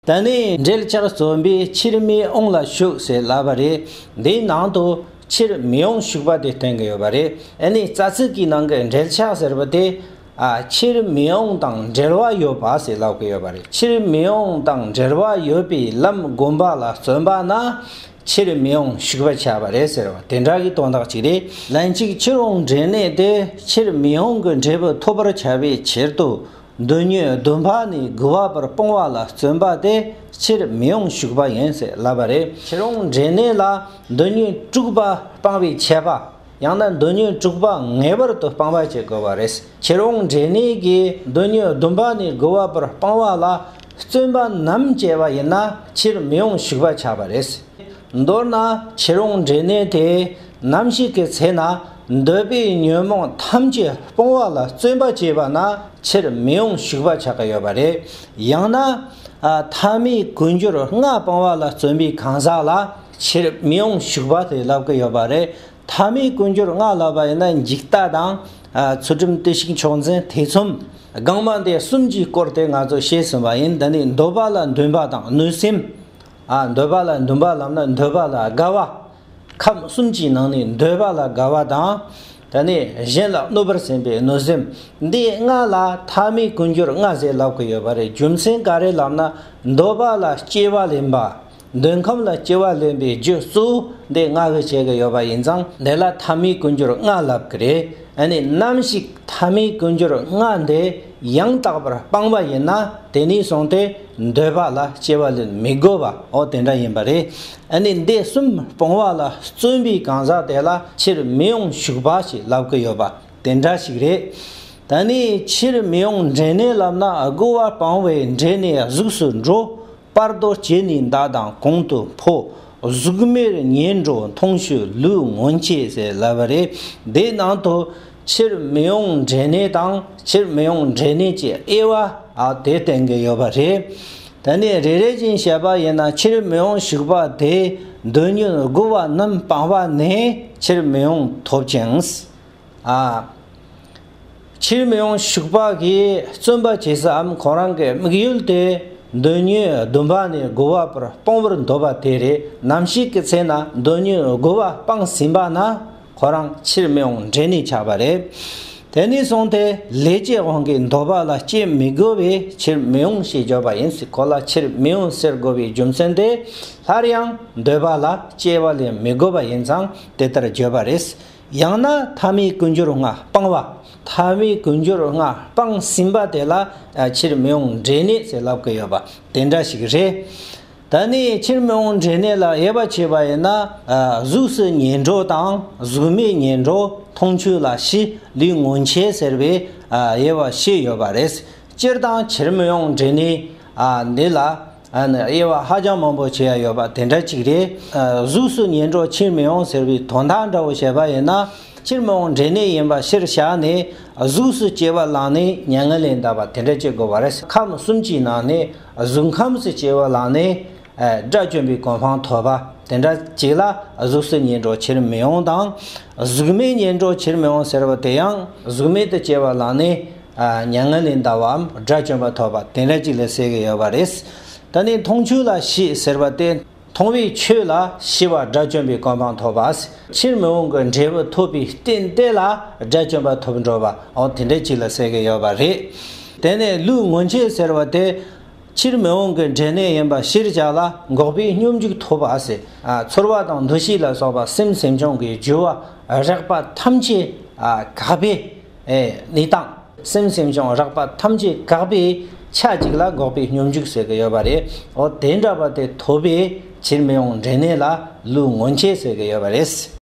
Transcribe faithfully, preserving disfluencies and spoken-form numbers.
ད་ནི་འགྲེལ་ཆགས་རྩོམ་པས་ཕྱིར་མི་འོང་ལ་ཞུགས་ཟེར་ལབ་པ་རེད། འདིའི་ནང་དུ་ཕྱིར་མི་འོང་ཞུགས་པ་དེ་སྟོན་གྱི་ཡོད་པ་རེད། ཨ་ནི་རྩ་ཚིག་གི་ནང་གི་འགྲེལ་ཆགས་ཟེར་བ་དེ། ཨ། ཕྱིར་མི་འོང་དང་འབྲེལ་བ་ཡོད་པ་ཟེར་ལབ་ཀྱི་ཡོད་པ་རེད། ཕྱིར་མི་འོང་དང་འབྲེལ་བ་ཡོད་པའི་ལམ་བསྒོམ་པ་ལ་བརྩོན་པ་ན་ཕྱིར་མི་འོང་ཞུགས་པ་ཆགས་པ་རེད་ཟེར་བ་དེ་འདྲ་གི་དོན་དག་ཅིག་རེད། ལན་གཅིག་ཕྱིར་འོང་འབྲས་གནས་དེ་ཕྱིར་མི་འོང་གི་འབྲས་བུ་ཐོབ་པར་བྱ་བའི་ཕྱིར་དུ། མདོ་ཉིད་བདུན་པ་ནས་དགུ་པ་བར་སྤོང་བ་ལ་བརྩོན་པ་དེ་ཕྱིར་མི་འོང་ཞུགས་པ་ཡིན་ཟེར་ལབ་པ་རེད། ཕྱིར་འོང་འབྲས་གནས་ལ་མདོ་ཉིད་དྲུག་པ་སྤང་བའི་ཆད་པ། ཡང་ན་མདོ་ཉིད་དྲུག་པ་ངེས་པར་དུ་སྤང་བ་བྱེད་དགོས་པ་རེད། ཕྱིར་འོང་འབྲས་གནས་ཀྱིས་མདོ་ཉིད་བདུན་པ་ནས་དགུ་པ་བར་སྤང་བ་ལ་བརྩོན་པ་ནམ་བྱས་པ་ཡིན་ན་ཕྱིར་མི་འོང་ཞུགས་པ་ཆགས་པ་རེད། མདོར་ན་ཕྱིར་འོང་འབྲས་གནས་དེ་ནམ་ཞིག་གི་ཚེ་ན་འདོད་པའི་ཉོན་མོངས་ཐམས་ཅད་སྤོང་བ་ལ་བརྩོན་པ་བྱས་པ་ན་ཕྱིར་མི་འོང་ཞུགས་པ་ཆགས་ཀྱི་ཡོད་པ་རེད། ཡང་ན། ཨ། ཐ་མའི་ཀུན་སྦྱོར་ལྔ་སྤང་བ་ལ་བརྩོན་པའི་གང་ཟག་ལ་ཕྱིར་མི་འོང་ཞུགས་པ་དེ་ལབ་ཀྱི་ཡོད་པ་རེད། ཐ་མའི་ཀུན་སྦྱོར་ལྔ་ལབ་པ་ཡིན་ན་འཇིག་ལྟ་དང་། ཨ། ཚུལ་ཁྲིམས་བརྟུལ་ཞུགས་མཆོག་འཛིན་ཐེ་ཚོམ། དགང་མ་འདི་གསུམ་གྱི་སྐོར་དེ་ང་ཚོ་བཤད་ཟིན་པ་ཡིན། འདི་ནི་འདོད་པ་ལ་འདུན་པ་དང་གནོད་སེམས། ཨ། འདོད་པ་ལ་འདུན་པ་ལབ་ན་འདོད་པ་ལ་དགའ་བ། ཁམས་གསུམ་གྱི་ནང་ནས་འདོད་པ་ལ་དགའ་བ་དང་། དེ་ནས་གཞན་ལ་གནོད་པར་སེམས་པའི་གནོད་སེམས། འདི་ལྔ་ལ་ཐ་མའི་ཀུན་སྦྱོར་ལྔ་ཟེར་ལབ་ཀྱི་ཡོད་པ་རེད། རྒྱུ་མཚན་ག་རེ་ལབ་ན། འདོད་པ་ལ་སྐྱེ་བ་ལེན་པ། འདོད་ཁམས་ལ་སྐྱེ་བ་ལེན་པའི་རྒྱུ་གཙོ་བོ་འདི་ལྔ་གིས་བྱེད་ཀྱི་ཡོད་པ་ཡིན་ཙང་། འདི་ལ་ཐ་མའི་ཀུན་སྦྱོར་ལྔ་ལབ་ཀྱི་རེད། ཨ་ནི་ནམ་ཞིག་ཐ་མའི་ཀུན་སྦྱོར་ལྔ་འདི་ཡང་དག་པར་སྤངས་པ་ཡིན་ན། དེ་ནས་བཟུང་སྟེ་འདོད་པ་ལ་སྐྱེ་བ་ལེན་མི་དགོས་པ། འོ་དེ་འདྲ་ཡིན་པ་རེད། ཨ་ནི་འདི་གསུམ་སྤོང་བ་ལ་བརྩོན་པའི་གང་ཟག་དེ་ལ་ཕྱིར་མི་འོང་ཞུགས་པ་ཞེས་ལབ་ཀྱི་ཡོད་པ་དེ་འདྲ་ཞིག་རེད། ད་ནི་ཕྱིར་མི་འོང་འབྲས་གནས་ལབ་ན། དགུ་པ་སྤངས་པའི་འབྲས་གནས་གཟུགས་སུ་འགྲོ། བར་དོ་བཅད་ནས་མདའ་དང་གོང་དུ་འཕོ། གཟུགས་མེད་ངན་འགྲོ་མཐོང་ཆོས་ལུས་ངོ་མཆེད་ཟེར་ལབ་པ་རེད། འདིའི་ནང་དུ་ཕྱིར་མི་འོང་འབྲས་གནས་དང་ཕྱིར་མི་འོང་འབྲས་གནས་ཀྱི་དབྱེ་བ། ཨ། དེ་བསྟན་གྱི་ཡོད་པ་རེད། ད་ནི་རེ་རེ་བཞིན་བཤད་པ་ཡིན་ན། ཕྱིར་མི་འོང་ཞུགས་པ་དེ་མདོ་ཉིད་དགུ་པ་རྣམས་སྤངས་པ་ནས་ཕྱིར་མི་འོང་ཐོབ་ཅིང་། ཨ། ཕྱིར་མི་འོང་ཞུགས་པ་གིས་བརྩོན་པ་བྱེད་སའམ་ཁོ་རང་གི་དམིགས་ཡུལ་དེ་མདོ་ཉིད་བདུན་པ་ནས་དགུ་པ་བར་སྤོང་བར་འདོད་པ་དེ་རེད། ནམ་ཞིག་གི་ཚེ་ན་མདོ་ཉིད་དགུ་པ་སྤངས་ཟིན་པ་ན་ཁོ་རང་ཕྱིར་མི་འོང་འབྲས་གནས་ཆགས་པ་རེད། དེ་ནས་བཟུང་སྟེ་ལས་ཀྱི་དབང་གིས་འདོད་པ་ལ་སྐྱེ་མི་དགོས་པས་ཕྱིར་མི་འོང་ཞེས་བརྗོད་པ་ཡིན། ཁོ་ལ་ཕྱིར་མི་འོང་ཟེར་དགོས་པའི་རྒྱུ་མཚན་དེ། སླར་ཡང་འདོད་པ་ལ་སྐྱེ་བ་ལེན་མི་དགོས་པ་ཡིན་ཙང་དེ་ལྟར་བརྗོད་པ་རེད། ཡང་ན་ཐ་མའི་ཀུན་སྦྱོར་ལྔ་སྤངས་པ། ཐ་མའི་ཀུན་སྦྱོར་ལྔ་སྤངས་ཟིན་པ་དེ་ལ་ཕྱིར་མི་འོང་འབྲས་གནས་ཟེར་ལབ་ཀྱི་ཡོད་པ་དེ་འདྲ་ཞིག་རེད། ད་ནི་ཕྱིར་མི་འོང་འབྲས་གནས་ལ་དབྱེ་བ་ཕྱེ་བ་ཡིན་ན། གཟུགས་སུ་ངན་འགྲོ་དང་གཟུགས་མེད་ངན་འགྲོ། མཐོང་ཆོས་ལ་ཞི་ལུས་ངོ་མཆེད་ཟེར་བའི་དབྱེ་བ་ཕྱེ་ཡོད་པ་རེད། སྤྱིར་བཏང་ཕྱིར་མི་འོང་འབྲས་གནས་འདི་ལ། ཨ་ནི་དབྱེ་བ་ཧ་ཅང་མང་པོ་ཕྱེ་ཡ་ཡོད་པ་དེ་འདྲ་ཅིག་རེད། ཨ། གཟུགས་སུ་ངན་འགྲོ་ཕྱིར་མི་འོང་ཟེར་བའི་དོན་དག་འདྲ་བོ་བཤད་པ་ཡིན་ན། ཕྱིར་མི་འོང་འབྲས་གནས་ཡིན་པ་གཞིར་བཞག་ནས་གཟུགས་སུ་སྐྱེ་བ་བླངས་ནས་མྱ་ངན་ལས་འདའ་བ་དེ་འདྲ་བྱེད་དགོས་པ་རེད། ཁམས་གསུམ་གྱི་ནང་ནས་གཟུགས་ཁམས་སུ་སྐྱེ་བ་བླངས་ནས། ཨ། དགྲ་བཅོམ་པའི་གོ་འཕང་ཐོབ་པ་དེ་འདྲ་ཅིག་ལ་གཟུགས་སུ་ངན་འགྲོ་ཕྱིར་མི་འོང་དང་། གཟུགས་མེད་ངན་འགྲོ་ཕྱིར་མི་འོང་ཟེར་བ་དེ་ཡང་གཟུགས་མེད་དུ་སྐྱེ་བ་བླངས་ནས། ཨ། མྱ་ངན་ལས་འདའ་བའམ་དགྲ་བཅོམ་པ་ཐོབ་པ་དེ་འདྲ་ཅིག་ལ་ཟེར་གྱི་ཡོད་པ་རེད། ད་ནི་མཐོང་ཆོས་ལ་ཞི་ཟེར་བ་དེ། མཐོང་བའི་ཆོས་ལ་ཞི་བ་དགྲ་བཅོམ་པའི་གོ་འཕང་ཐོབ་པ། ཕྱིར་མི་འོང་གི་འབྲས་བུ་ཐོབ་པའི་རྟེན་དེ་ལ་དགྲ་བཅོམ་པ་ཐོབ་འགྲོ་བ། འོ་དེ་འདྲ་ཅིག་ལ་ཟེར་གྱི་ཡོད་པ་རེད། དེ་ནས་ལུས་ངོ་མཆེད་ཟེར་བ་དེ། ཕྱིར་མི་འོང་གི་འབྲས་གནས་ཡིན་པ་གཞིར་བཞག་ལ་འགོག་པའི་སྙོམས་འཇུག་ཐོབ་པ་ཟེར། ཨ། ཚོར་བ་དང་འདུ་ཤེས་ལ་སོགས་པ་སེམས་སེམས་བྱུང་གི་རྒྱུ་བ་རེག་པ་ཐམས་ཅད། ཨ། འགག་པའི། ཨེ། གནས་སྟངས། སེམས་སེམས་བྱུང་རེག་པ་ཐམས་ཅད་འགག་པའི་ཆ་གཅིག་ལ་འགོག་པའི་སྙོམས་འཇུག་ཟེར་གྱི་ཡོད་པ་རེད། འོ་དེ་འདྲ་བ་དེ་ཐོབ་པས་ཕྱིར་མི་འོང་འབྲས་གནས་ལ་ལུས་ངོ་མཆེད་ཟེར་གྱི་ཡོད་པ་རེད།